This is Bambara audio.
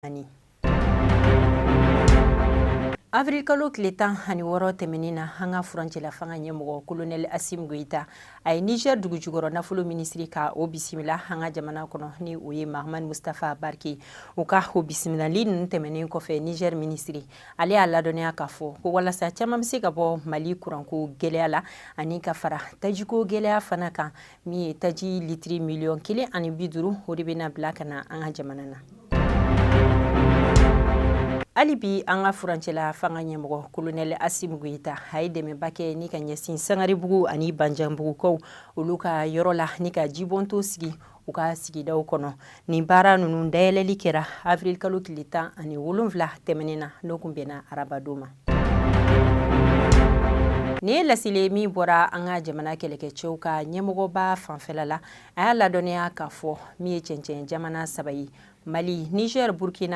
Ani avril kalo tile 16 tɛmɛnen na, an ka furancɛla fanga ɲɛmɔgɔ kolonɛli Assimi Goïta, a ye Niger dugujukɔrɔ nafolo minisiri ka o bisimila an ka jamana kɔnɔ, ni o ye Mahamani Mustafa Barke. U ka o bisimilali ninnu tɛmɛnen kɔfɛ, Niger minisiri, ale y'a ladɔnniya k'a fɔ ko walasa caman bɛ se ka bɔ Mali kuranko gɛlɛya la ani ka fara tajiko gɛlɛya fana kan, min ye taji litiri miliyɔn 1 ni 50, o de bɛna bila ka na an ka jamana na. Hali bi, an ka furancɛla fanga ɲɛmɔgɔ kolonɛli Assimi Goïta, a ye dɛmɛba kɛ ni ka ɲɛsin Sangaribugu ani Banjanbugukaw olu ka yɔrɔ la, ni ka jibɔnto sigi u ka sigidaw kɔnɔ. Nin baara ninnu dayɛlɛli kɛra avril kalo tile 17 tɛmɛnen na, n'o kun bɛnna arabadon ma. Nin ye laseli min bɔra an ka jamana kɛlɛkɛcɛw ka ɲɛmɔgɔba fanfɛla la. A y'a ladɔnniya k'a fɔ min ye cɛncɛn jamana saba ye, Mali, Niger, Burkina.